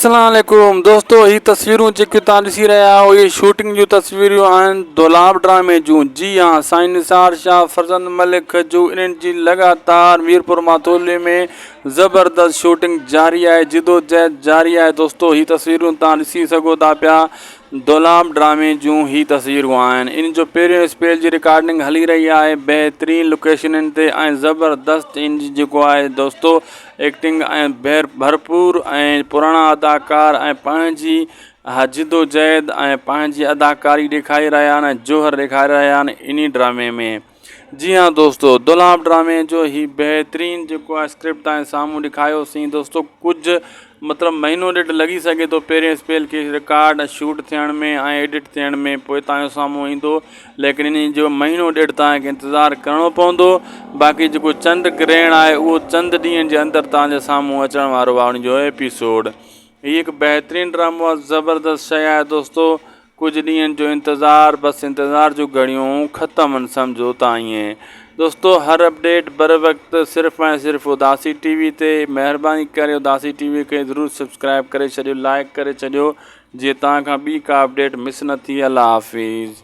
اسلام عليڪم دوستو هي تصويرون جيڪيون توهان ڏسي رهيا آهيو اهي شوٽنگ جون تصويرون آهن دولاب ڊرامي جون جي ها سائين نثار شاهه فرزند ملڪ جو انهن جي لڳاتار ميرپور ماٿولي ۾ زبردست شوٽنگ جاري آهي جدوجهد جاري آهي دوستو هي تصويرون توهان ڏسي سگهو ٿا پيا دولاب ڊرامي جون هي تصويرون آهن ان جو پهريون اسپيل جي رڪارڊنگ هلي رهي آهي بهترين لوڪيشنن تي ۽ زبردست ان جي جيڪو آهي دوستو ايڪٽنگ ۽ ڀير ڀرپور ۽ پراڻا اداڪار ۽ پنهنجي جدوجهد ۽ پنهنجي اداڪاري ڏيکاري رهيا آهن ۽ جوهر ڏيکاري رهيا آهن انهي ڊرامي ۾ جي ها دوستو دولاب ڊرامي جو هي بهترين جيڪو آهي اسڪرپٽ تان سامهون ڏيکاريوسين دوستو ڪجهه مطلب مهينو ڏيڍ لڳي سگهي ٿو پهرين اسپيل کي رڪارڊ ۽ شوٽ ٿيڻ ۾ ۽ ايڊٽ ٿيڻ ۾ پوء تان جو سامهون ايندو ليڪن انهي جو مهينو ڏيڍ تان کي انتظار ڪرڻو پوندو باقي جيڪو چنڊ گرهڻ آهي اهو چند ڏينهن جي اندر تان جي سامهون اچڻ وارو آهي ان جو ايپيسوڊ هي هڪ بهترين ڊرامو آهي زبردست شيء آهي دوستو ڪجهه ڏينهن جو انتظار بس انتظار جون گهڙيون ختم ان سمجهو ته ائين دوستو هر اپڊيٽ بر وقت صرف ۽ صرف اداسي ٽي وي تي مهرباني ڪري اداسي ٽي وي کي ضرور سبسڪرائب ڪري ڇڏيو لائڪ ڪري ڇڏيو جيئن توهان کان ٻي ڪا اپڊيٽ مس نه ٿئي الله حافظ.